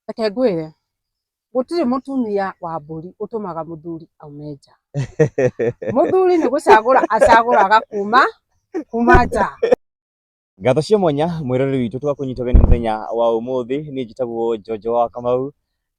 Reke ngwĩre, gũtirĩ mũtumia wa mbũri ũtũmaga mũthuri aume nja. Mũthuri nĩ gũcagũra acagũraga kuma nja. Ngatho cia mwanya mwĩroreri witũ twakũnyita ũgeni mũthenya wa ũmũthĩ. Niĩ njĩtagwo Njonjo wa Kamau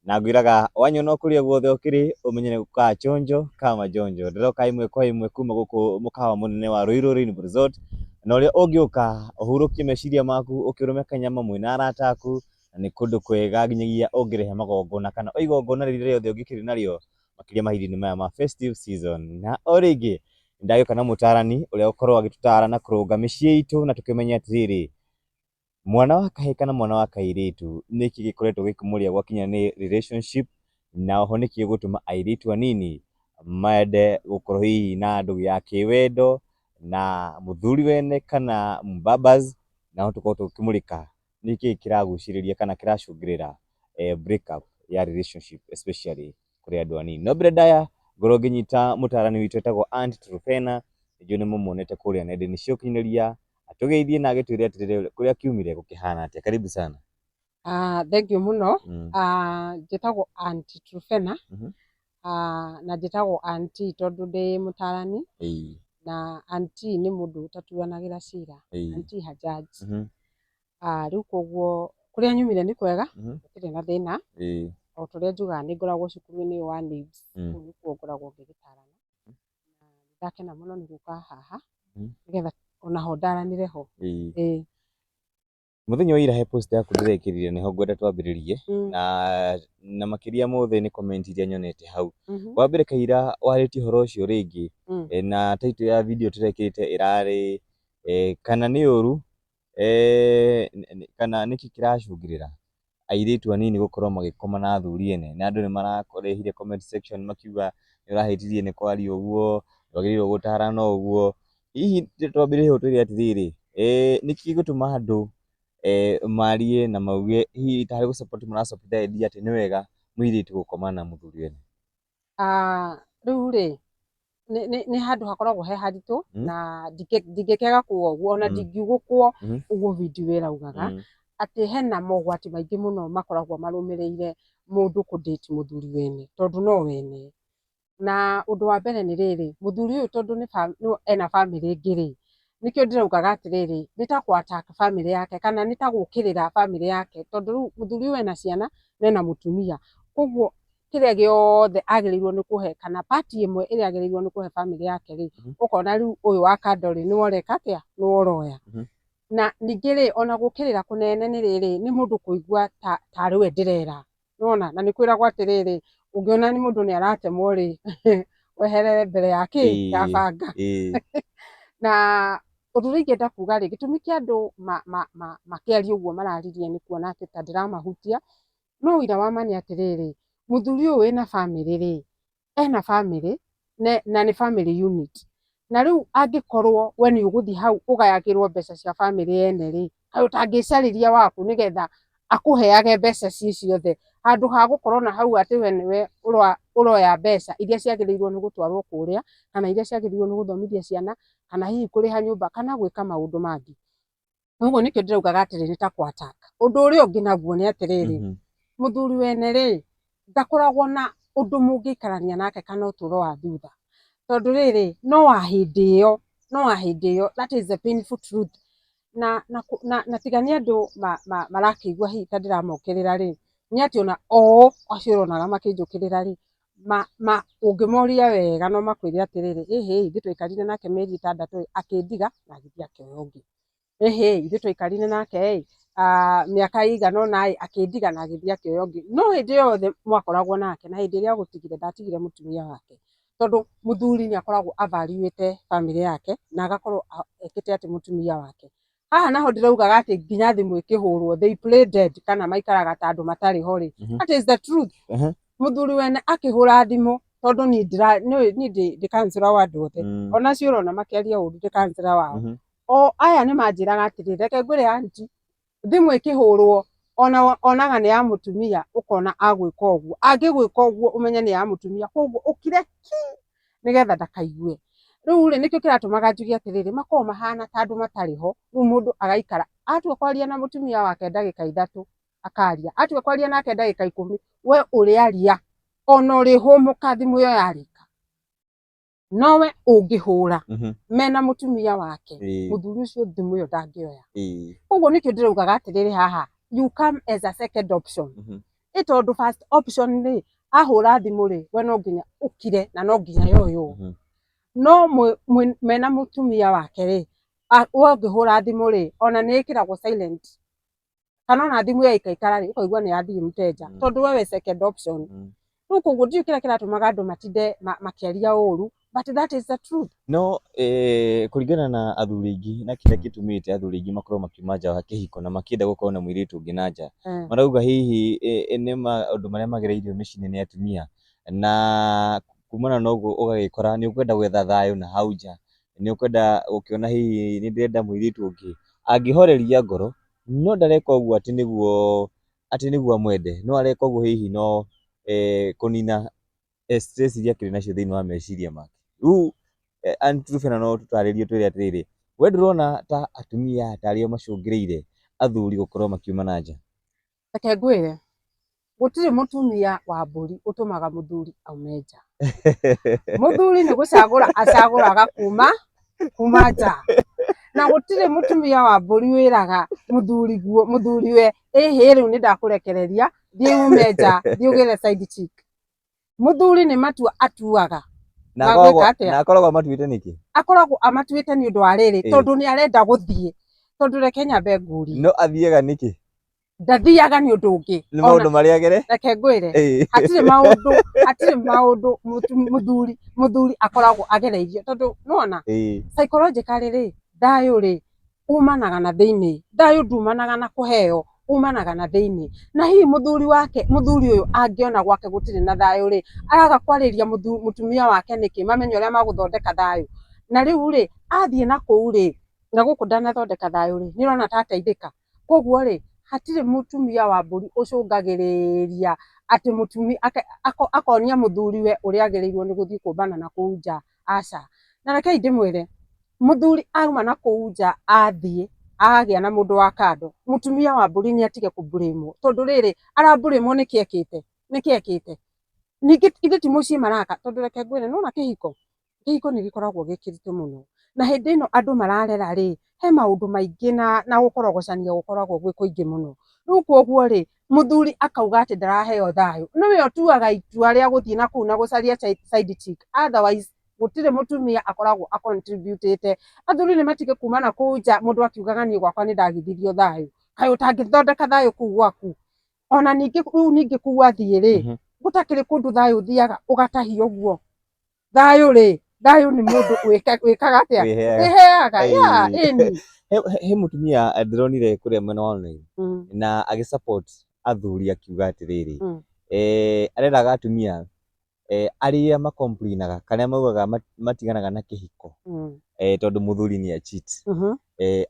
na ngwĩraga wanyona o kũrĩa guothe ũkĩrĩ ũmenye nĩ ka chonjo kama njonjo. Ndĩroka ĩmwe kwa ĩmwe kuma gũkũ mũkawa mũnene wa Ruiru Rainbow Resort, na ũrĩa ũngĩũka ũhurũkie meciria maku ũkĩũrũme kanyama mwĩna arata aku, na nĩ kũndũ kwega nginyagia ũngĩrehe magongona kana o igongona rĩrĩa rĩothe ũngĩkĩrĩ narĩo makĩria mahinda-inĩ maya ma festive season. Na o rĩngĩ nĩndagĩũka na mũtarani ũrĩa ũkoragwo agĩtũtara na kũrũnga mĩciĩ itũ na tũkĩmenye atĩrĩrĩ, mwana wa kahĩĩ kana mwana wa kairĩtu nĩkĩ gĩkoretwo gĩkĩmũrĩa gwakinya nĩ relationship, na oho nĩkĩ gĩgũtũma airĩtu anini mende gũkorwo hihi na ndũgũ ya kĩwendo na mũthuri wene kana mbabas, na no tũkorwo tũkĩmũrĩka nĩkĩ kĩragucĩrĩria kana kĩracũngĩrĩra break up ya relationship especially kũrĩ andũ anini. No mbere ndaya ngorwo ngĩnyita mũtarani witũ etagwo Aunt Truphena, nĩnjũĩ nĩ mũmuonete kũrĩa nenda-inĩ cia ũkinyanĩria, atũgeithie na agĩtwĩre atĩrĩrĩ kũrĩa akiumire gũkĩhana atĩa. Karibu sana. Thank you mũno. Njĩtagwo Aunt Truphena. Na njĩtagwo aunty tondũ ndĩ mũtarani. Na aunty nĩ mũndũ ũtatuanagĩra cira. Aunty ha judge. Rĩu koguo kũrĩa nyumire nĩ kwega, gũtirĩ na thĩna. O ta ũrĩa njugaga nĩ ngoragwo cukuru-inĩ ũyũ wa NIBS, kũu nĩkuo ngoragwo ngĩgĩtarana. Na nĩndakena mũno nĩ gũka haha, nĩgetha onaho ndaranĩre ho. Ĩĩ. Mũthenya wa ira he post yaku ndĩrekĩrire nĩho ngwenda twambĩrĩrie na makĩria mothe nĩ comment iria nyonete hau. Wa mbere kaira warĩtie ũhoro ũcio rĩngĩ na title ya video tũrekĩrĩte ĩrarĩ kana nĩ ũru kana nĩkĩ kĩracũngĩrĩra airĩtu anini gũkorwo magĩkoma na athuri ene, na andũ nĩ mararehire comment section makiuga nĩ ũrahĩtirie nĩ kwaria ũguo, ndwagĩrĩirwo gũtarana ũguo. Hihi twambĩrĩrie hau twĩre atĩrĩrĩ, nĩkĩ gĩgũtũma andũ marie na mauge hihi tarĩ gũ support mara support idea atĩ nĩ wega mũirĩtu gũkoma na mũthuri wene? Rĩu rĩ, nĩ handũ hakoragwo he haritũ na ndingĩkĩaga kuga ũguo ona ndingiugũkwo ũguo video ĩraugaga atĩ hena mogwati maingĩ mũno makoragwo marũmĩrĩire mũndũ kũ date mũthuri wene tondũ no wene. Na ũndũ wa mbere nĩ rĩrĩ, mũthuri ũyũ tondũ nĩ ena bamĩrĩ ĩngĩ rĩ, nĩkĩo ndĩraugaga atĩrĩrĩ, nĩ ta kũ attack bamĩrĩ yake kana nĩ ta gũkĩrĩra bamĩrĩ yake tondũ rĩu mũthuri ũyũ ena ciana na ena mũtumia. Koguo kĩrĩa gĩothe agĩrĩirwo nĩ kũhe kana part ĩmwe ĩrĩa agĩrĩirwo nĩ kũhe bamĩrĩ yake rĩ, ũkona rĩu ũyũ wa kando rĩ, nĩwe ũreka atĩa, nĩwe ũroya. Na ningĩ rĩ, ona gũkĩrĩra kũnene nĩ rĩrĩ, nĩ mũndũ kũigua tarĩ we ndĩrera. Nĩwona, na nĩ kwĩragwo atĩrĩrĩ, ũngĩona nĩ mũndũ nĩ aratemwo rĩ, weherere mbere ya kĩ, ya banga. Na ũndũ ũrĩa ingĩenda kuga rĩ, gĩtũmi kĩa andũ makĩaria ũguo mararirie nĩ kuona atĩ ta ndĩramahutia, no ũira wa ma nĩ atĩrĩrĩ, mũthuri ũyũ wĩna bamĩrĩ rĩ, ena bamĩrĩ na nĩ family unit. Na rĩu angĩkorwo we nĩ ũgũthiĩ hau ũgayagĩrwo mbeca cia bamĩrĩ yene rĩ, kaĩ ũtangĩcarĩria waku nĩgetha akũheage mbeca ciĩ ciothe handũ ha gũkorwo na hau atĩ we nĩwe ũroya mbeca iria ciagĩrĩirwo nĩ gũtwarwo kũrĩa, kana iria ciagĩrĩirwo nĩ gũthomithia ciana, kana hihi kũrĩha nyũmba, kana gwĩka maũndũ mangĩ. Ũguo nĩkĩo ndĩraugaga atĩrĩ nĩ ta kũ attack. Ũndũ ũrĩa ũngĩ naguo nĩ atĩrĩrĩ, mũthuri wene rĩ, ndakoragwo na ũndũ mũngĩikarania nake kana ũtũro wa thutha. Tondũ rĩrĩ, no wa hĩndĩ ĩyo, no wa hĩndĩ ĩyo, that is the painful truth. Na tiga nĩ andũ marakĩigua hihi ta ndĩramokĩrĩra rĩ, nĩ atĩ ona o acio ũronaga makĩnjũkĩrĩra rĩ, ũngĩmoria wega no makwĩre atĩrĩrĩ, ĩhĩ, ithuĩ twaikarire nake mĩeri 6 ĩ, akĩndiga na agĩthiĩ akĩoya ũngĩ. Ĩhĩ, ithuĩ twaikarire nake ĩ, mĩaka ĩigana ũna ĩ, akĩndiga na agĩthiĩ akĩoya ũngĩ. No hĩndĩ yothe mwakoragwo nake na hĩndĩ ĩrĩa agũtigire ndatigire mũtumia wake. Tondũ mũthuri nĩ akoragwo a value ĩte bamĩrĩ yake na agakorwo ekĩte atĩ mũtumia wake. Haha naho ndĩraugaga atĩ nginya thimũ ĩkĩhũrwo they play dead kana maikaraga ta andũ matarĩ ho rĩ. That is the truth. Mũthuri wene akĩhũra thimũ tondũ niĩ niĩ ndĩ counselor wa andũ othe. Ona acio ũrona makĩaria ũru ndĩ counselor wao. O aya nĩ manjĩraga atĩrĩrĩ, reke ngwĩre aunty, thimũ ĩkĩhũrwo ona onaga nĩ ya mũtumia ũkona agwĩka ũguo. Angĩgwĩka ũguo ũmenye nĩ ya mũtumia koguo ũkire ki nĩgetha ndakaigue. Rĩu rĩ, nĩkĩo kĩratũmaga njuge atĩrĩrĩ, makoragwo mahana ta andũ matarĩ ho, rĩu mũndũ agaikara, atua kwaria na mũtumia wake ndagĩka 3 Akaria, atua kwaria nake ndagĩka 10, we ũrĩaria ona ũrĩhũmũka thimũ ĩyo yarĩka, nowe ũngĩhũra mena mũtumia wake, mũthuri ũcio thimũ ĩyo ndangĩoya. Koguo nĩkĩo ndĩraugaga atĩrĩrĩ haha, you come as a second option. Ĩ tondũ first option rĩ, ahũra thimũ rĩ, we no nginya ũkire na no nginya yoywo. No mena mũtumia wake rĩ, we ũngĩhũra thimũ rĩ, ona nĩ ĩkĩragwo silent, kana ona thimũ yaikaikara rĩ, ũkaigua nĩ yathiĩ mũteja, tondũ we wĩ second option. Rĩu koguo ndiũĩ kĩrĩa kĩratũmaga andũ matinde makĩaria ũru, but that is the truth. No kũringana na athuri aingĩ na kĩrĩa gĩtũmĩte athuri aingĩ makorwo makiuma nja wa kĩhiko na makĩenda gũkorwo na mũirĩtu ũngĩ na nja, marauga hihi nĩ maũndũ marĩa magereirio mĩciĩ-inĩ nĩ atumia, na kumana na ũguo ũgagĩkora nĩ ũkwenda gwetha thayũ na hau nja, nĩ ũkwenda gũkĩona hihi nĩ ndĩrenda mũirĩtu ũngĩ angĩhoreria ngoro, no ndareka ũguo atĩ nĩguo amwende, no areka ũguo hihi no kũnina stress iria akĩrĩ nacio thĩinĩ wa meciria make. Rĩu Aunty Truphena no tũtarĩrie ũtwĩre atĩrĩrĩ, we ndũrona ta atumia tarĩ o macũngĩrĩire athuri gũkorwo makiuma na nja? Reke ngwĩre, gũtirĩ mũtumia wa mbũri ũtũmaga mũthuri aume nja. Mũthuri nĩ gũcagũra acagũraga kuma nja, na gũtirĩ mũtumia wa mbũri wĩraga mũthuri guo mũthuri we, ĩhĩ, rĩu nĩ ndakũrekereria, thiĩ ume nja, thiĩ ũgĩre side chick. Mũthuri nĩ matua atuaga. Na Ma akoragwo gwĩka atĩa? Na akoragwo amatuĩte nĩkĩ? Akoragwo amatuĩte nĩ ũndũ wa rĩrĩ, tondũ nĩ arenda gũthiĩ. Tondũ reke nyambe ngũrie, No athiaga nĩkĩ? Ndathiaga nĩ ũndũ ũngĩ. Nĩ maũndũ marĩa agere? Reke ngwĩre, hatirĩ maũndũ mũthuri akoragwo agereirio, tondũ nĩwona, psychologically rĩ, thayũ rĩ umanaga na thĩinĩ, thayũ ndumanaga na kũheo, umanaga na thĩinĩ. Na hihi mũthuri wake, mũthuri ũyũ angĩona gwake gũtirĩ na thayũ rĩ, araga kwarĩria mũtumia wake nĩkĩ, mamenye ũrĩa magũthondeka thayũ? Na rĩu rĩ, athiĩ na kũu rĩ, na gũkũ ndanathondeka thayũ rĩ, nĩ ũrona ta ateithĩka? Koguo rĩ, hatirĩ mũtumia wa mbũri ũcũngagĩrĩria atĩ mũtumia akonia mũthuriwe ũrĩa agĩrĩirwo nĩ gũthiĩ kũmbana na kũu nja, aca. Na rekei ndĩmwĩre, mũthuri auma na kũu nja, athiĩ agagĩa na mũndũ wa kando, mũtumia wa mbũri nĩ atige kũmburĩmwo, tondũ rĩrĩ, aramburĩmwo nĩkĩ ekĩte, nĩkĩ ekĩte? Ningĩ ithe ti mũciĩ maraka, tondũ reke ngwĩre, nĩwona kĩhiko nĩ gĩkoragwo gĩ kĩritũ mũno, na hĩndĩ ĩno andũ mararera rĩ, he maũndũ maingĩ na gũkorogocania gũkoragwo gwĩ kũingĩ mũno. Rĩu koguo rĩ, mũthuri akauga atĩ ndaraheo thayũ, nĩwe ũtuaga itua rĩa gũthiĩ na kũu na gũcaria side chick. Otherwise gũtirĩ mũtumia akoragwo acontributĩte. Athuri nĩ matige kuma na kũu nja mũndũ akiugaga, "Niĩ gwakwa nĩ ndagithirio thayũ." Kaĩ ũtangĩthondeka thayũ kũu gwaku? Ona ningĩ rĩu ningĩ kũu athiĩ rĩ, gũtakĩrĩ kũndũ thayũ ũthiaga ũgatahia ũguo. Thayũ rĩ, thayũ nĩ mũndũ wĩkaga atĩa? Wĩheaga. Wĩheaga, yeah, ĩni. He mũtumia ndĩronire kũrĩa mwena wa online na agĩ support athuri, akiuga atĩrĩrĩ, areraga atumia arĩa macomplainaga kana maugaga matiganaga na kĩhiko tondũ mũthuri nĩ a cheat.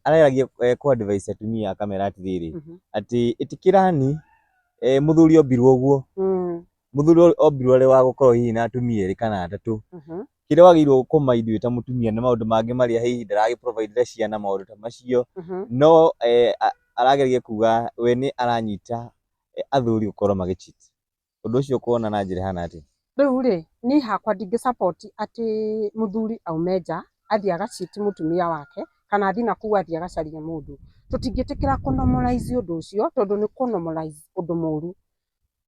Arageragia kũ advise atumia, akamera atĩrĩrĩ, atĩ ĩtĩkĩrani mũthuri ombirwo ũguo, mũthuri ombirwo arĩ wa gũkorwo hihi na atumia erĩ kana atatũ. Kĩrĩa wagĩrĩirwo kũmaindi wĩ ta mũtumia nĩ maũndũ mangĩ marĩa hihi ndaragĩ provide ciana, maũndũ ta macio. No arageria kuga we nĩ aranyita athuri gũkorwo magĩ cheat. Ũndũ ũcio ũkuona na njĩra ĩhana atĩa? Rĩu rĩ, niĩ hakwa ndingĩ support atĩ mũthuri aume nja athiĩ agacheat mũtumia wake, kana athiĩ na kũu athiĩ agacarie mũndũ. Tũtingĩtĩkĩra kũ normalize ũndũ ũcio, tondũ nĩ kũ normalize ũndũ mũru.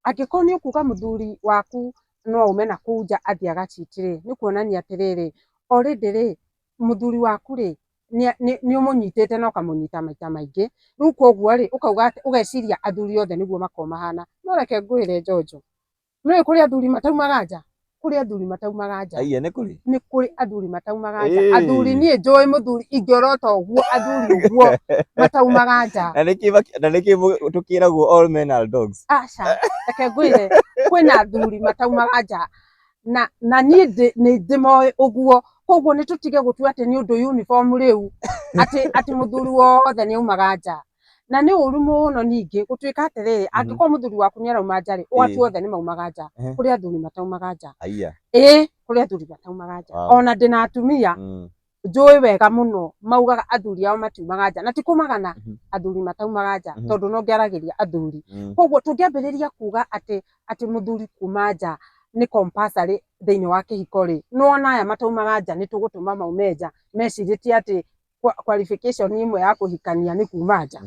Angĩkorwo nĩ ũkuga mũthuri waku no aume na kũu nja athiĩ agacheat rĩ, nĩ kuonania atĩrĩrĩ, already rĩ, mũthuri waku rĩ, nĩ ũmũnyitĩte na ũkamũnyita maita maingĩ. Rĩu koguo rĩ, ũkauga atĩ, ũgeciria athuri othe nĩguo makoragwo mahana. No reke ngwĩre, Njonjo, nĩũĩ kũrĩ athuri mataumaga nja? Kũrĩ athuri mataumaga nja. Aiya, nĩ kũrĩ? Nĩ kũrĩ athuri mataumaga nja. Athuri, niĩ njũĩ mũthuri ingĩorota ũguo, athuri ũguo mataumaga nja. Na nĩkĩ tũkĩragwo all men are dogs? Aca, reke ngwĩre, kwĩna athuri mataumaga nja, na niĩ nĩ ndĩmoĩ ũguo. Koguo nĩ tũtige gũtua atĩ nĩ ũndũ uniform rĩu, atĩ mũthuri wothe nĩ aumaga nja. Na nĩ ũru mũno ningĩ gũtuĩka atĩrĩrĩ, angĩkorwo mũthuri waku nĩ arauma nja rĩ, ũgatua othe nĩ maumaga nja. Kũrĩ athuri mataumaga nja. Aiya. Ĩĩ, kũrĩ athuri mataumaga nja. Ona ndĩna atumia. Njũĩ wega mũno maugaga athuri ao matiumaga nja, na ti kũmagana athuri mataumaga nja, tondũ no ngĩaragĩria athuri. Koguo tũngĩambĩrĩria kuga atĩ mũthuri kuma nja nĩ compulsory thĩinĩ wa kĩhiko rĩ, nĩwona aya mataumaga nja nĩ tũgũtũma maume nja mecirĩtie atĩ qualification ĩmwe ya kũhikania nĩ kuma nja.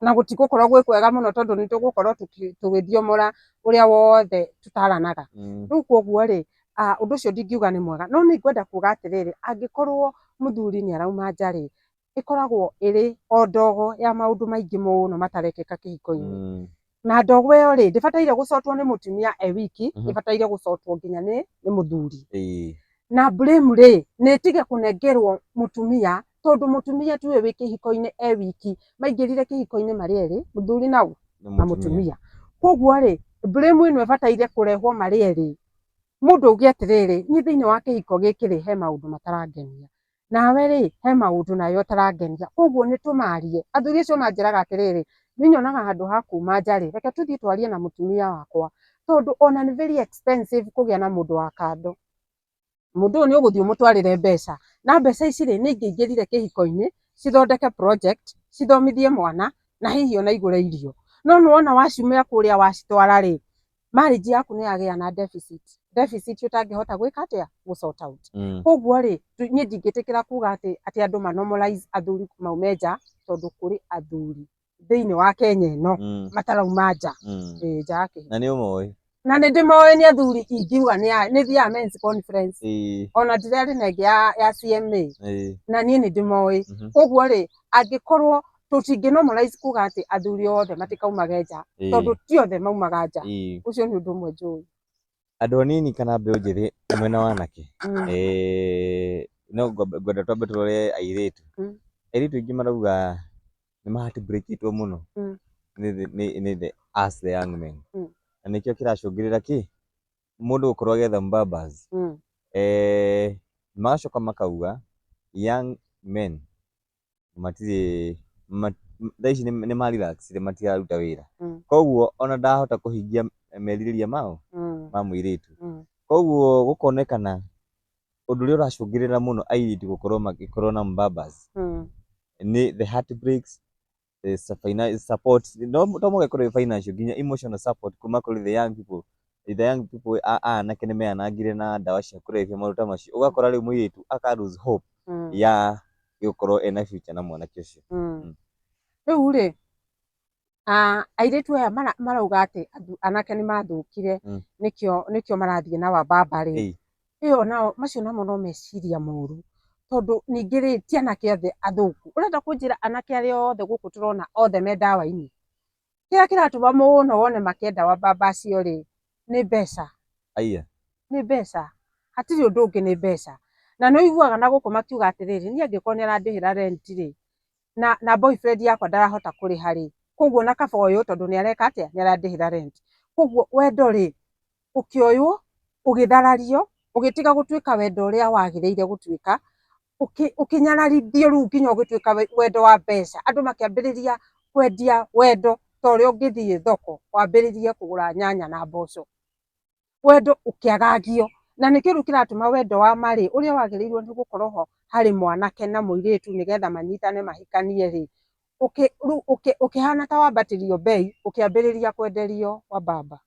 Na gũtigũkorwo gwĩ kwega mũno tondũ nĩ tũgũkorwo tũgĩthiomora ũrĩa wothe tũtaranaga. Rĩu koguo rĩ, ũndũ ũcio ndingiuga nĩ mwega, no nĩ ngwenda kuga atĩrĩrĩ, angĩkorwo mũthuri nĩ arauma nja rĩ, ĩkoragwo ĩrĩ o ndogo ya maũndũ maingĩ mũno matarekĩka kĩhiko-inĩ. Na ndogo ĩyo rĩ, ndĩbataire gũcotwo nĩ mũtumia e wiki, ĩbataire gũcotwo nginya nĩ mũthuri. Na blame rĩ, nĩ ĩtige kũnengerwo mũtumia, tondũ mũtumia tiwe wĩ kĩhiko-inĩ e wiki, maingĩrire kĩhiko-inĩ marĩ erĩ, mũthuri na ũ? Na mũtumia. Koguo rĩ, blame ĩno ĩbataire kũrehwo marĩ erĩ. Mũndũ auge atĩrĩrĩ, niĩ thĩinĩ wa kĩhiko gĩkĩ rĩ, he maũndũ matarangenia. Nawe rĩ, he maũndũ nawe ũtarangenia. Koguo nĩ tũmarie. Athuri acio manjĩraga atĩrĩrĩ, niĩ nyonaga handũ ha kuma nja rĩ, reke tũthiĩ twarie na mũtumia wakwa. Tondũ ona nĩ very expensive kũgĩa na mũndũ wa kando. Mũndũ ũyũ nĩ ũgũthiĩ ũmũtwarĩre mbeca. Na mbeca ici rĩ, nĩ ingĩingĩrire kĩhiko-inĩ, cithondeke project, cithomithie mwana, na hihi ona igũre irio. No nĩ wona waciumia kũrĩa wacitwara rĩ, marriage yaku nĩ yagĩa na deficit. Deficit ũtangĩhota gwĩka atĩa? Gũ sort out. Koguo rĩ, niĩ ndingĩtĩkĩra kuga atĩ andũ ma normalize athuri maume nja, tondũ kũrĩ athuri thĩinĩ wa Kenya ĩno matarauma nja. Nja ya kĩhiko. Na nĩ ũmoĩ? Na nĩ ndĩmoĩ, nĩ athuri ingiuga nĩ thiaga men's conference. Ona ndĩrarĩ na ĩngĩ ya CMA. Na niĩ nĩ ndĩmoĩ. Koguo rĩ, angĩkorwo tũtingĩ normalize kuga atĩ athuri othe matikaumage nja, tondũ ti othe maumaga nja. Ũcio nĩ ũndũ ũmwe njũĩ. Andũ anini kana mbeũ njĩthĩ mwena wa anake, no ngwenda twambe tũrore airĩtu. Airĩtu aingĩ marauga nĩ ma heartbreakĩtwo mũno nĩ the us the young men. Na nĩkĩo kĩracũngĩrĩra kĩ mũndũ gũkorwo agĩetha mbabas. Magacoka makauga young men matirĩ thaa ici nĩ ma relax matiraruta wĩra. Koguo ona ndahota kũhingia merirĩria mao ma mũirĩtu. Koguo gũkonekana ũndũ ũrĩa ũracũngĩrĩra mũno airĩtu gũkorwo magĩkorwo na mbabas nĩ the heartbreaks, the support, no to mũhaka ĩkorwo ĩ financial, nginya emotional support kuma kũrĩ the young people. The young people anake nĩ meyanangire na ndawa cia kũrebia, maũndũ ta macio, ũgakora rĩu mũirĩtu aka lose hope ya gũkorwo ena future na mwanake ũcio. Rĩu rĩ, airĩtu aya marauga atĩ anake nĩ mathũkire, nĩkĩo marathiĩ na wambamba rĩ, ĩyo nao macio namo no meciria moru, tondũ ningĩ rĩ, ti anake othe athũku. Ũrenda kũnjĩra anake arĩa othe gũkũ tũrona othe me ndawa-inĩ? Kĩrĩa kĩratũma mũno wone makĩenda wambamba acio rĩ, nĩ mbeca. Aya. Nĩ mbeca, hatirĩ ũndũ ũngĩ, nĩ mbeca. Na nĩ ũiguaga na gũkũ makiuga atĩrĩrĩ, niĩ angĩkorwo nĩ arandĩhĩra rent rĩ, na boyfriend yakwa ndarahota kũrĩha rĩ, koguo na kaba ũyũ tondũ nĩ areka atĩa, nĩ arandĩhĩra rent. Koguo wendo rĩ, ũkĩoywo, ũgĩtharario, ũgĩtiga gũtuĩka wendo ũrĩa wagĩrĩire gũtuĩka, ũkĩnyararithio rĩu nginya ũgĩtuĩka wendo wa mbeca. Andũ makĩambĩrĩria kwendia wendo ta ũrĩa ũngĩthiĩ thoko wambĩrĩrie kũgũra nyanya na mboco. Wendo ũkĩagagio, na nĩkĩo rĩu kĩratũma wendo wa ma rĩ, ũrĩa wagĩrĩirwo nĩ gũkorwo ho harĩ mwanake na mũirĩtu nĩgetha manyitane mahikanie rĩ, rĩu ũkĩhana ta wambatĩrio bei, ũkĩambĩrĩria kwenderio wambamba.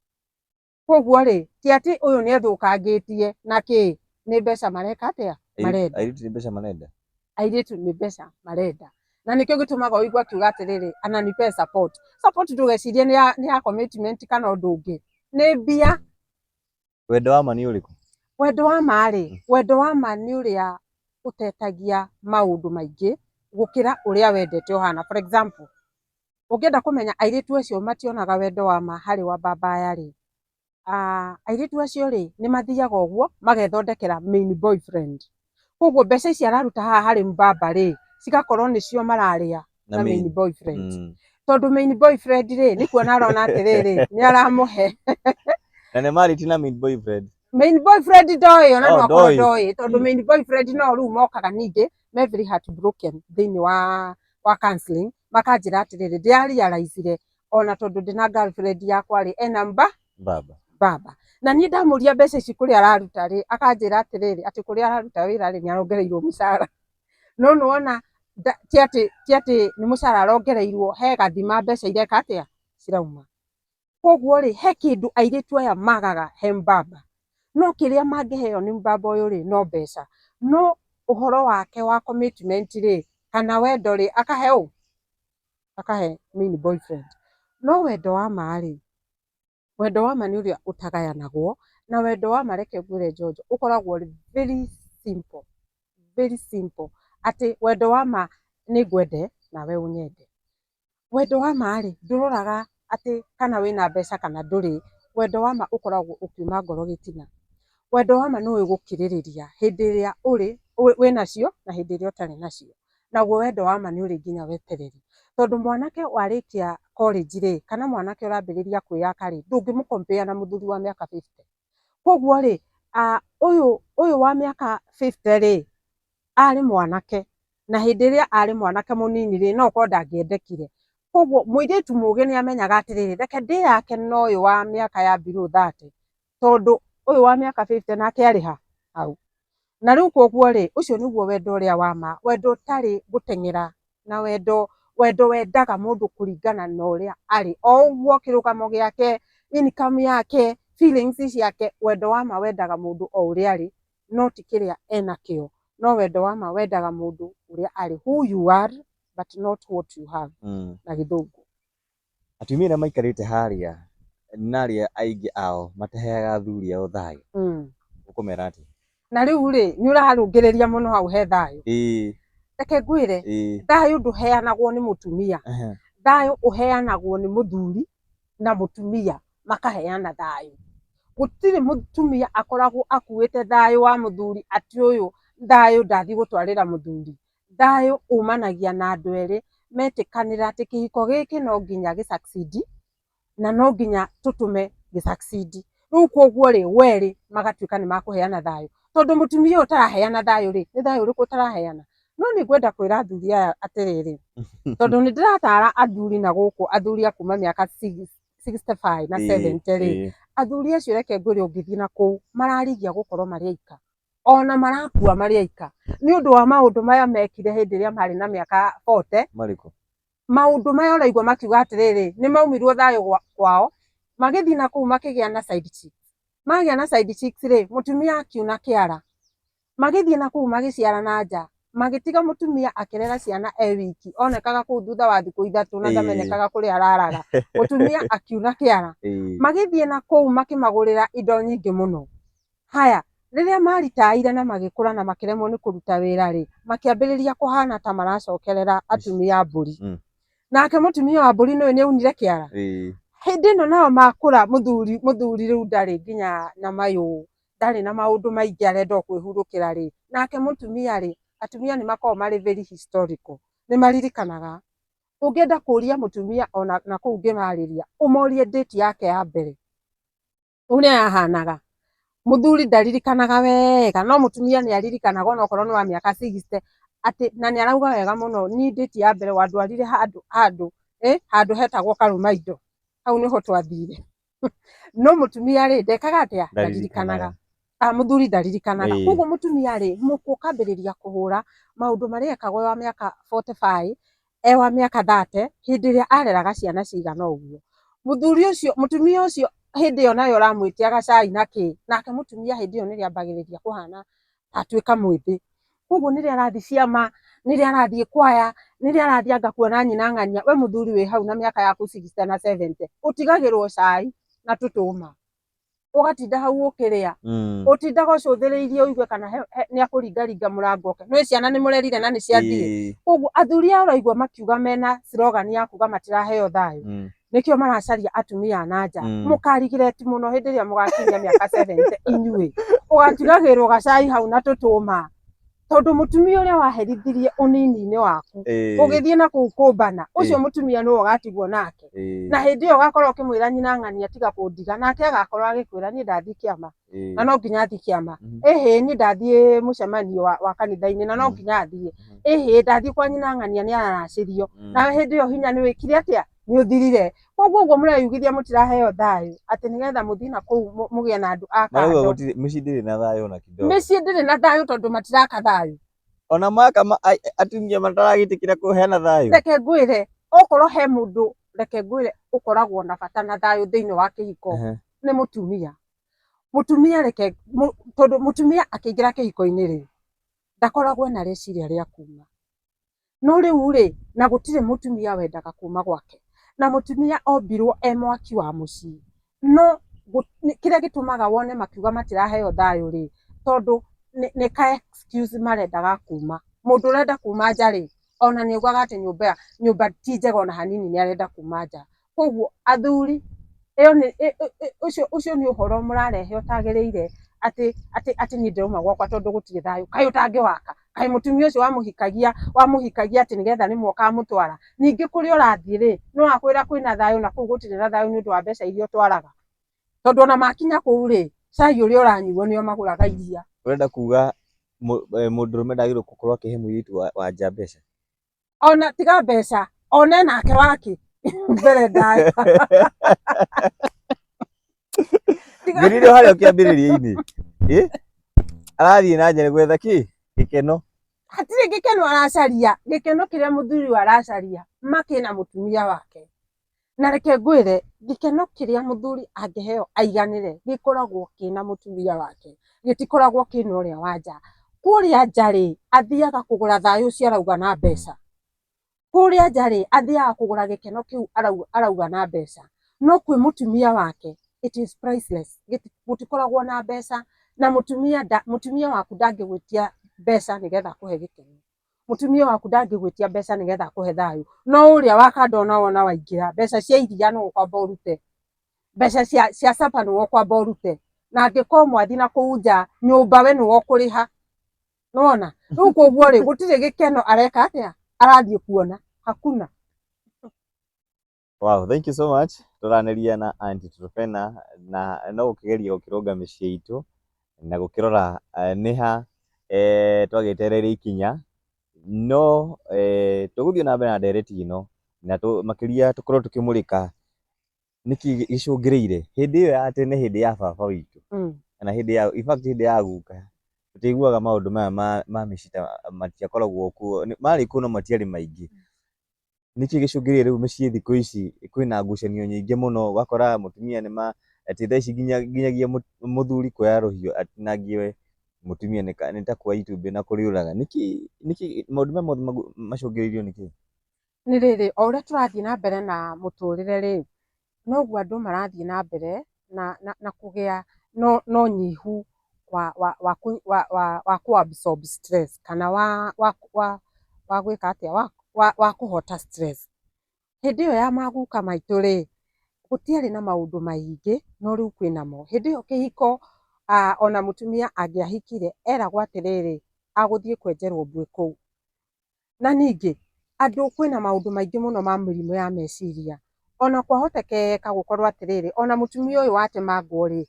Koguo rĩ, ti atĩ ũyũ nĩ athũkangĩtie na kĩ, nĩ mbeca mareka atĩa? Marenda. Airĩtu nĩ mbeca marenda. Airĩtu nĩ mbeca marenda. Na nĩkĩo gĩtũmaga ũigue akiuga atĩrĩrĩ, ananipe support. Support ndũgecirie nĩ ya commitment kana ũndũ ũngĩ. Nĩ mbia. Wendo wa ma nĩ ũrĩkũ? Wendo wa ma rĩ, wendo wa ma nĩ ũrĩa ũtetagia maũndũ maingĩ gũkĩra ũrĩa wendete ũhana. For example, ũngĩenda kũmenya airĩtu acio mationaga wendo wa ma harĩ wambamba aya rĩ, airĩtu acio rĩ, nĩ mathiaga ũguo magethondekera main boyfriend. Koguo mbeca ici araruta haha harĩ mbamba rĩ, cigakorwo nĩcio mararĩa na main boyfriend. Tondũ main boyfriend rĩ, nĩ kuona arona atĩrĩrĩ, nĩ aramũhe. Na nĩ marĩtie na main boyfriend? Main boyfriend ndoĩ, ona no akorwo ndoĩ, tondũ main boyfriend no rĩu mokaga ningĩ me very heartbroken thĩinĩ wa counseling, makanjĩra atĩrĩrĩ, ndĩra-realize ona tondũ ndĩna girlfriend yakwa rĩ, ena mba baba. Baba. Na niĩ ndamũria mbeca ici kũrĩa araruta rĩ, akanjĩra atĩrĩrĩ, atĩ kũrĩa araruta wĩra rĩ, nĩ arongereirwo mũcara. No nĩwona ti atĩ nĩ mũcara arongereirwo, he gathima mbeca ireka atĩa, cirauma. Koguo rĩ, he kĩndũ airĩtu aya magaga he mbaba, no kĩrĩa mangĩheo nĩ mbaba ũyũ rĩ, no mbeca. No ũhoro wake wa commitment rĩ, kana wendo rĩ, akahe ũ? Akahe main boyfriend. No wendo wa ma rĩ, wendo wa ma nĩ ũrĩa ũtagayanagwo, na wendo wa ma reke ngwĩre Njonjo, ũkoragwo ũrĩ very simple, very simple. Atĩ wendo wa ma nĩ ngwende nawe ũnyende. Wendo wa ma rĩ, ndũroraga atĩ kana wĩna mbeca kana ndũrĩ, wendo wa ma ũkoragwo ũkiuma ngoro gĩtina. Wendo wa ma nĩ ũĩ gũkirĩrĩria hĩndĩ ĩrĩa ũrĩ wĩnacio na hĩndĩ ĩrĩa ũtarĩ nacio. Naguo wendo wa ma nĩ ũrĩ nginya wetereri. Tondũ mwanake warĩkia college rĩ, kana mwanake ũrambĩrĩria kwĩyaka rĩ, ndũngĩmũ compare na mũthuri wa mĩaka 50. Koguo rĩ, ũyũ wa mĩaka 50 rĩ, arĩ mwanake, na hĩndĩ ĩrĩa arĩ mwanake mũnini rĩ, no ũkorwo ndangĩendekire. Koguo mũirĩtu mũgĩ nĩ amenyaga atĩrĩrĩ, reke ndĩyake na ũyũ wa mĩaka ya below 30, tondũ ũyũ wa mĩaka 50 nake arĩ ha? Hau. Na rĩu koguo rĩ, ũcio nĩguo wendo ũrĩa wa ma, wendo ũtarĩ gũteng'era, na wendo wendo wendaga mũndũ kũringana na ũrĩa arĩ. O ũguo kĩrũgamo gĩake, income yake, feelings ciake, wendo wa ma wendaga mũndũ o ũrĩa arĩ, no ti kĩrĩa enakĩo. No wendo wa ma wendaga mũndũ ũrĩa arĩ, who you are but not what you have, na gĩthũngũ. Atumia arĩa maikarĩte harĩa na arĩa aingĩ ao mataheaga athuri ao thayũ, ũkũmera atĩa? Na rĩu rĩ, nĩ ũrarũngĩrĩria mũno hau he thayũ. Reke ngwĩre, thayũ ndũheanagwo nĩ mũtumia. Thayũ ũheanagwo nĩ mũthuri na mũtumia makaheana thayũ. Gũtirĩ mũtumia akoragwo akuĩte thayũ wa mũthuri atĩ ũyũ thayũ ndathiĩ gũtwarĩra mũthuri. Thayũ umanagia na andũ erĩ metĩkanĩra atĩ kĩhiko gĩkĩ no nginya gĩ succeed na no nginya tũtũme gĩ succeed. Rĩu koguo rĩ, werĩ magatuĩka nĩ makũheana thayũ. Tondũ mũtumia ũyũ ũtaraheana thayũ rĩ, nĩ thayũ ũrĩkũ ũtaraheana? No nĩ ngwenda kwĩra athuri aya atĩrĩrĩ, tondũ nĩ ndĩratara athuri na gũkũ, athuri a kuma mĩaka 65 na 70 rĩ, athuri acio reke ngwĩre ũngĩthiĩ na kũu, mararigia gũkorwo marĩ aika. Ona marakua marĩ aika. Nĩ ũndũ wa maũndũ maya mekire hĩndĩ ĩrĩa marĩ na mĩaka 40. Marĩkũ? Maũndũ maya ũraigua makiuga atĩrĩrĩ, nĩ maumirwo thayũ kwao, magĩthiĩ na kũu makĩgĩa na side chicks. Magĩa na side chicks rĩ, mũtumia akiuna kĩara. Magĩthiĩ na kũu magĩciara na nja, magĩtiga mũtumia akĩrera ciana e wiki, onekaga kũu thutha wa thikũ 3 na ndamenyekaga kũrĩa araraga. Mũtumia akiuna kĩara. Magĩthiĩ na kũu makĩmagũrĩra indo nyingĩ mũno. Haya, rĩrĩa maritaire na magĩkũra na makĩremwo nĩ kũruta wĩra rĩ, makĩambĩrĩria kũhana ta maracokerera atumia a mbũri. Nake mũtumia wa mbũri nĩũĩ nĩaunire kĩara. Hĩndĩ ĩno nao makũra, mũthuri mũthuri rĩu ndarĩ nginya na mayũ, ndarĩ na maũndũ maingĩ, arenda o kwĩhurũkĩra rĩ, nake mũtumia rĩ, atumia nĩ makoragwo marĩ very historical, nĩ maririkanaga. Ũngĩenda kũria mũtumia ona na kũu ngĩmarĩria, ũmorie date yake ya mbere, ũrĩa yahanaga. Mũthuri ndaririkanaga wega, no mũtumia nĩ aririkanaga onokorwo nĩ wa mĩaka 60, atĩ na nĩ arauga wega mũno, niĩ date ya mbere wandwarire handũ handũ handũ hetagwo Karũmaindo, hau nĩho twathire. No mũtumia rĩ, ndekaga atĩa? Ndaririkanaga. Mũthuri ndaririkanaga. Koguo mũtumia rĩ, mũkwa ũkambĩrĩria kũhũra maũndũ marĩa ekagwo wa mĩaka 45, e wa mĩaka 30, hĩndĩ ĩrĩa areraga ciana cigana ũguo. Mũthuri ũcio, mũtumia ũcio hĩndĩ ĩyo nayo ũramwĩtia gacai na kĩ, nake mũtumia hĩndĩ ĩyo nĩrĩo ambagĩrĩria kũhana atuĩka mwĩthĩ. Koguo nĩrĩo arathiĩ ciama, nĩrĩo arathiĩ kwaya, nĩrĩo arathiĩ anga kuona nyina ng'ania, we mũthuri wĩ hau na mĩaka yaku 60 na 70, ũtigagĩrwo cai na tũtũma. Ũgatinda hau ũkĩrĩa, ũtindaga ũcũthĩrĩirie ũigue kana nĩ akũringaringa mũrango oke. Nĩũĩ ciana nĩ mũrerire na nĩ ciathiĩ. Koguo athuri aya ũraigua makiuga mena slogan ya kuga matiraheo thayũ, nĩkĩo maracaria atumia a na nja. Mũkarigireti mũno hĩndĩ ĩrĩa mũgakinyia mĩaka 70 inyuĩ. Ũgatigagĩrwo gacai hau na tũtũma. Tondũ mũtumia ũrĩa waherithirie ũnini-inĩ waku, ũgĩthiĩ na kũu kũmbana, ũcio mũtumia nĩwe ũgatigwo nake. Na hĩndĩ ĩyo ũgakorwo ũkĩmwĩra nyina ng'ania tiga kũndiga, nake agakorwo agĩkwĩra niĩ ndathiĩ kĩama, na no nginya athiĩ kĩama. Ĩhĩ niĩ ndathiĩ mũcemanio wa kanitha-inĩ na no nginya athiĩ. Ĩhĩ ndathiĩ kwa nyina ng'ania nĩ araracĩrio. Nawe hĩndĩ ĩyo hinya nĩ wĩkire atĩa? Nĩ ũthirire. Koguo ũguo mũreyugithia mũtiraheo thayũ, atĩ nĩgetha mũthiĩ na kũu mũgĩe na andũ a Marauga kando. Gũtirĩ mĩciĩ ndĩrĩ na thayũ ona kidogo. Mĩciĩ ndĩrĩ na thayũ tondũ matiraka thayũ. Ona maka atumia mataragĩtĩkĩra kũheana thayũ. Reke ngwĩre, okorwo he mũndũ, reke ngwĩre ũkoragwo na bata na thayũ thĩinĩ wa kĩhiko, nĩ mũtumia. Mũtumia reke, tondũ mũtumia akĩingĩra kĩhiko-inĩ rĩ, ndakoragwo ena rĩciria rĩa kuma. No rĩu rĩ, na gũtirĩ mũtumia wendaga kuma gwake, na mũtumia ombirwo e mwaki wa mũciĩ. No kĩrĩa gĩtũmaga wone makiuga matiraheo thayũ rĩ, tondũ nĩ ka excuse marenda ga kuma. Mũndũ ũrenda kuma nja rĩ, ona nĩ augaga atĩ nyũmba ti njega ona hanini nĩ arenda kuma nja. Koguo athuri, ĩyo nĩ ũcio ũcio nĩ ũhoro mũrarehe ũtagĩrĩire atĩ atĩ atĩ niĩ ndĩrauma gwakwa tondũ gũtirĩ thayũ. Kaĩ ũtangĩwaka? Kaĩ mũtumia ũcio wamũhikagia wamũhikagia atĩ nĩgetha rĩmwe ũkamũtwara? Ningĩ kũrĩa ũrathiĩ rĩ, no akwĩra kwĩna thayũ na kũu gũtirĩ na thayũ nĩ ũndũ wa mbeca iria ũtwaraga. Tondũ ona makinya kũu rĩ, cai ũrĩa ũranyuo nĩo magũraga iria. Ũrenda kuga mũndũrũme ndagĩrĩirwo gũkorwo akĩhe mũirĩtu wa nja mbeca? Ona tiga mbeca, one nake wake mbere ndaya. Ngwĩrire harĩa kĩambĩrĩria-inĩ. Arathiĩ na nja gwetha kĩ? Gĩkeno. Hatirĩ gĩkeno aracaria, gĩkeno kĩrĩa mũthuri ũyũ aracaria makĩna mũtumia wake. Na reke ngwĩre, gĩkeno kĩrĩa mũthuri angĩheo aiganĩre gĩkoragwo kĩna mũtumia wake, gĩtikoragwo kĩna ũrĩa wa nja. Kũrĩa nja rĩ, athiaga kũgũra thayũ ũcio arauga na mbeca. Kũrĩa nja rĩ, athiaga kũgũra gĩkeno kĩu arauga na mbeca. No kwĩ mũtumia wake, it is priceless. Gũtikoragwo na mbeca, na mũtumia waku ndangĩgwĩtia mbeca nĩgetha akũhe gĩkeno. Mũtumia waku ndangĩgwĩtia mbeca nĩgetha akũhe thayũ. No ũrĩa wa kando ona wona waingĩra, mbeca cia iria no ũkwamba ũrute. Mbeca cia capa nĩwe ũkwamba ũrute. Na angĩkorwo mwathiĩ na kũu nja, nyũmba we nĩwe ũkũrĩha. Nĩwona? Rĩu koguo rĩ, gũtirĩ gĩkeno areka atĩa? Arathiĩ kuona. Hakuna. Wow, thank you so much. Tũranĩria na Aunty Truphena na no gũkĩgeria gũkĩrũnga mĩciĩ itũ na gũkĩrora nĩha twagĩtereire ikinya, no tũgũthiĩ na mbere na ndereti ĩno na makĩria tũkorwo tũkĩmũrĩka nĩkĩ gĩcũngĩrĩire hĩndĩ ĩyo ya tene, hĩndĩ ya baba witũ kana hĩndĩ ya, in fact hĩndĩ ya guka, tũtiaiguaga maũndũ maya ma mĩciĩ ta matiakoragwo kuo, marĩ kuo no matiarĩ maingĩ. Nĩkĩ gĩcũngĩrĩire rĩu mĩciĩ thikũ ici kwĩna ngucanio nyingĩ mũno, ũgakora mũtumia nĩma atĩ thaa ici nginyagia mũthuri kuoya rũhiũ atinangie mũtumia nĩ ta kuoya itumbĩ na kũrĩũraga. Nĩkĩ nĩkĩ maũndũ maya mothe macũngĩrĩirio nĩkĩ? Nĩ rĩrĩ, o ũrĩa tũrathiĩ na mbere na mũtũrĩre rĩ, noguo andũ marathiĩ na mbere na kũgĩa na ũnyihu wa kũ absorb stress kana wa gwĩka atĩa, wa kũhota stress. Hĩndĩ ĩyo ya maguka maitũ rĩ, gũtiarĩ na maũndũ maingĩ, no rĩu kwĩnamo. Hĩndĩ ĩyo kĩhiko, ona mũtumia angĩahikire, eragwo atĩrĩrĩ, agũthiĩ kwenjerwo mbuĩ kũu. Na ningĩ, andũ kwĩna maũndũ maingĩ mũno ma mĩrimũ ya meciria. Ona kwahotekeka gũkorwo atĩrĩrĩ, ona mũtumia ũyũ watemangwo rĩ,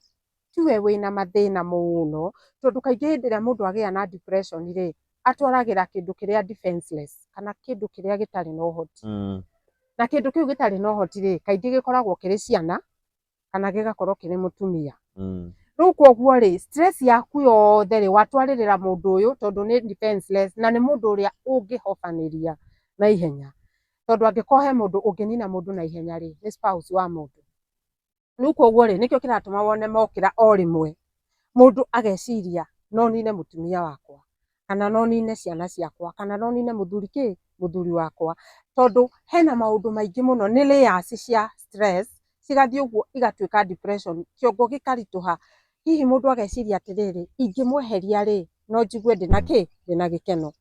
tiwe wĩna mathĩna mũno, tondũ kaingĩ hĩndĩ ĩrĩa mũndũ agĩa na depression rĩ, atwaragĩra kĩndũ kĩrĩa defenseless, kana kĩndũ kĩrĩa gĩtarĩ na ũhoti. Na kĩndũ kĩu gĩtarĩ na ũhoti rĩ, kaingĩ gĩkoragwo kĩrĩ ciana, kana gĩgakorwo kĩrĩ mũtumia. Rĩu koguo rĩ, stress yaku yothe rĩ, watwarĩrĩra mũndũ ũyũ tondũ nĩ defenseless, na nĩ mũndũ ũrĩa ũngĩhobanĩria na ihenya. Tondũ angĩkorwo he mũndũ ũngĩnina mũndũ na ihenya rĩ, nĩ spouse wa mũndũ. Rĩu koguo rĩ, nĩkĩo kĩratũma wone mokĩra o rĩmwe, mũndũ ageciria no nine mũtumia wakwa, kana no nine ciana ciakwa, kana no nine mũthuri kĩ, mũthuri wakwa. Tondũ hena maũndũ maingĩ mũno, nĩ layers cia stress, cigathiĩ ũguo igatuĩka depression, kĩongo gĩkaritũha. Hihi mũndũ ageciria atĩrĩrĩ, ingĩmweheria rĩ, no njigue ndĩna kĩ, ndĩna gĩkeno.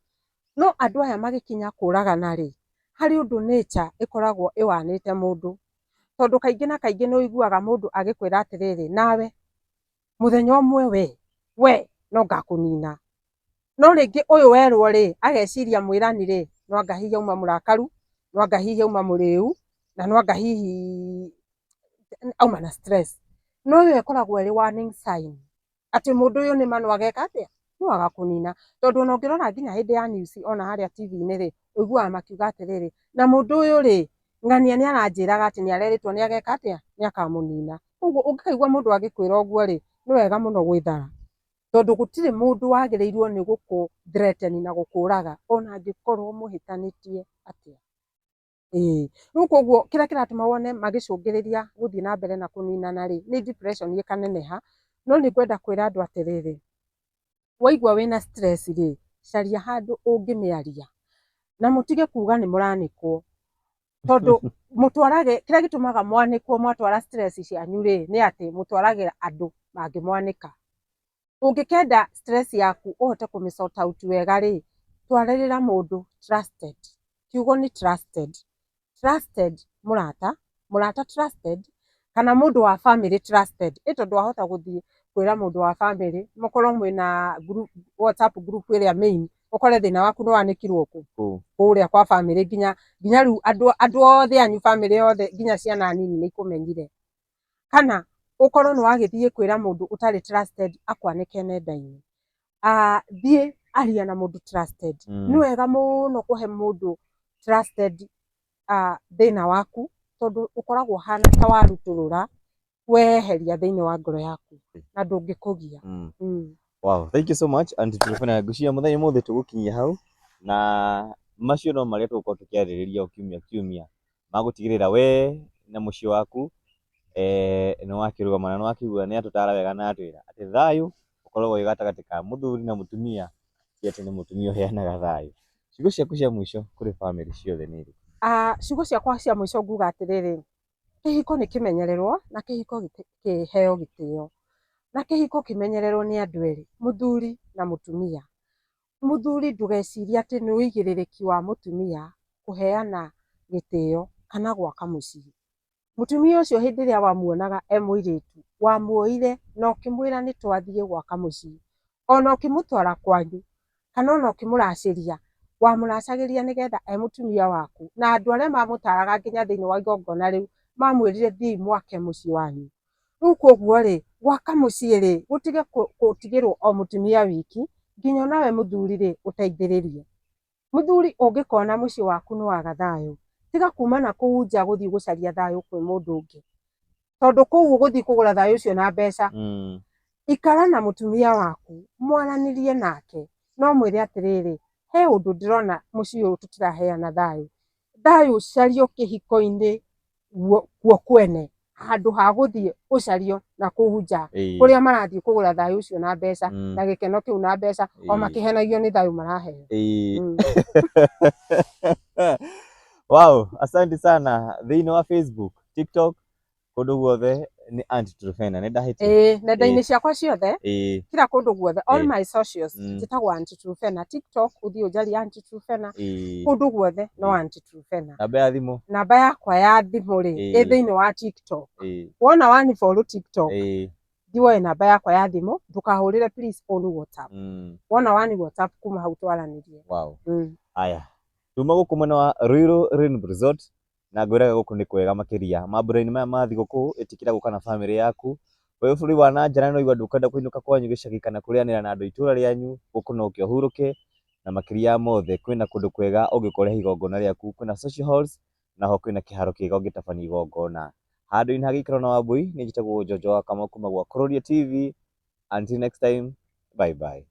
No andũ aya magĩkinya kũragana rĩ, harĩ ũndũ nature ĩkoragwo ĩwanĩte mũndũ. Tondũ kaingĩ na kaingĩ nĩ ũiguaga mũndũ agĩkwĩra atĩrĩrĩ, nawe mũthenya ũmwe we no ngakũnina. No rĩngĩ ũyũ werwo rĩ, ageciria mwĩrani rĩ, no anga hihi auma mũrakaru, no anga hihi auma mũrĩu, na no anga hihi auma na stress. No ĩyo ĩkoragwo ĩrĩ warning sign atĩ mũndũ ũyũ nĩma no ageka atĩa, no agakũnina. Tondũ ona ũngĩrora nginya hĩndĩ ya news ona harĩa TV-inĩ rĩ, ũiguaga makiuga atĩrĩrĩ, na mũndũ ũyũ rĩ, ng'ania nĩ aranjĩraga atĩ nĩ arerĩtwo nĩ ageka atĩa, nĩ akamũnina. Koguo ũngĩkaigua mũndũ agĩkwĩra ũguo rĩ, nĩ wega mũno gwĩthara. Tondũ gũtirĩ mũndũ wagĩrĩirwo nĩ gũkũ threaten na gũkũraga ona angĩkorwo mũhĩtanĩtie atĩa. Ĩĩ, rĩu koguo kĩrĩa kĩratũma wone magĩcũngĩrĩria gũthiĩ na mbere na kũninana rĩ, nĩ depression ĩkaneneha. No nĩ ngwenda kwĩra andũ atĩrĩrĩ, waigua wĩna stress rĩ, caria handũ ũngĩmĩaria. Na mũtige kuga nĩ mũranĩkwo. Tondũ mũtwarage, kĩrĩa gĩtũmaga mwanĩkwo mwatwara stress cianyu rĩ, nĩ atĩ mũtwaragĩra andũ mangĩmwanĩka. Ũngĩkenda stress yaku ũhote kũmĩ sort out wega rĩ, twarĩrĩra mũndũ trusted. Kiugo nĩ trusted. Trusted mũrata, mũrata trusted, kana mũndũ wa family trusted. Ĩ tondũ wahota gũthiĩ kwĩra mũndũ wa family, mũkorwo mwĩna group, WhatsApp group ĩrĩa main, ũkore thĩna waku nĩ wanĩkirwo kũ? Kũrĩa kwa family nginya nginya rĩu andũ andũ othe anyu family yothe nginya ciana nini nĩ ikũmenyire. Kana ũkorwo nĩ wagĩthiĩ kwĩra mũndũ ũtarĩ trusted akwanĩke nenda-inĩ. Thiĩ aria na mũndũ trusted. Nĩ wega mũno kũhe mũndũ trusted thĩna waku, tondũ ũkoragwo ũhana ta warutũrũra weheria thĩinĩ wa ngoro yaku na ndũngĩkũgia. Wow, thank you so much Aunty Truphena. Ngwĩciria mũthenya ũmũthĩ tũgũkinyia hau, na macio no marĩa tũgũkorwo tũkĩarĩrĩria o kiumia kiumia, magũtigĩrĩra we na mũciĩ waku nĩ wakĩrũgama na nĩ wakĩigua nĩ atũtara wega na atwĩra atĩ thayũ ũkoragwo wĩ gatagatĩ ka mũthuri na mũtumia, ti atĩ nĩ mũtumia ũheanaga thayũ. Ciugo ciaku cia mũico kũrĩ bamĩrĩ ciothe nĩ irĩkũ? Ciugo ciakwa cia mũico nguga atĩrĩrĩ, kĩhiko nĩ kĩmenyererwo na kĩhiko kĩheo gĩtĩo. Na kĩhiko kĩmenyererwo nĩ andũ erĩ, mũthuri na mũtumia. Mũthuri ndũgecirie atĩ nĩ ũigĩrĩrĩki wa mũtumia kũheana gĩtĩo kana gwaka mũciĩ. Mũtumia ũcio hĩndĩ ĩrĩa wamuonaga e mũirĩtu, wamuoire na ũkĩmwĩra nĩ twathiĩ gwaka mũciĩ. Ona ũkĩmũtwara kwanyu, kana ona ũkĩmũracĩria, wamũracagĩria nĩgetha e mũtumia waku. Na andũ arĩa mamũtaraga nginya thĩinĩ wa igongona rĩu, mamwĩrire thiĩi mwake mũciĩ wanyu. Rĩu koguo rĩ, gwaka mũciĩ rĩ, gũtige gũtigĩrwo o mũtumia wiki, nginya onawe mũthuri rĩ, ũteithĩrĩrie. Mũthuri ũngĩkona mũciĩ waku nĩ waga thayũ, tiga kuma na kũu nja gũthiĩ gũcaria thayũ kwĩ mũndũ ũngĩ. Tondũ kũu ũgũthiĩ kũgũra thayũ ũcio na mbeca. Ikara na mũtumia waku, mwaranĩrie nake, na ũmwĩre atĩrĩrĩ, he ũndũ ndĩrona mũciĩ ũyũ tũtiraheana thayũ. Thayũ ũcario kĩhiko-inĩ kuo kwene, handũ ha gũthiĩ ũcario na kũu nja, kũrĩa marathiĩ kũgũra thayũ ũcio na mbeca, na gĩkeno kĩu na mbeca, o makĩhenagio nĩ thayũ maraheo. Wow, asante sana. Thĩinĩ wa Facebook, TikTok, kũndũ guothe nĩ Aunty Truphena. Nĩ ndahĩtia? Ĩĩ, nenda-inĩ ciakwa ciothe, kila kũndũ guothe, all my socials, njĩtagwo Aunty Truphena. TikTok ũthiĩ ũnjarie Aunty Truphena, kũndũ guothe no Aunty Truphena. Namba ya thimũ? Namba yakwa ya thimũ rĩ, ĩ thĩinĩ wa TikTok. Wona wani follow TikTok, thiĩ woe namba yakwa ya thimũ, ndũkahũrĩre please on WhatsApp. Wona wani WhatsApp kuma hau twaranĩrie. Wow. Aya. Tuma gũkũ mwena wa Ruiru Rainbow Resort, na ngwĩraga gũkũ nĩ kwega makĩria. Mambura-inĩ maya ma thigũkũ, ĩtĩkĩra gũka na bamĩrĩ yaku. Wĩ bũrũri wa na nja na nĩ waigua ndũkwenda kũinũka kwanyu gĩcagi kana kũrĩanĩra na andũ a itũra rĩanyu, gũkũ no ũke ũhurũke, na makĩria ya mothe kwĩna kũndũ kwega ũngĩũka ũrehe igongona rĩaku, kwĩna social halls, na ho kwĩna kĩharo kĩega ũngĩtabania igongona. Handũ-inĩ ha gĩikaro na Wambui, niĩ njĩtagwo Njonjo wa Kamau kuma gwa Kururia TV. Until next time, bye bye.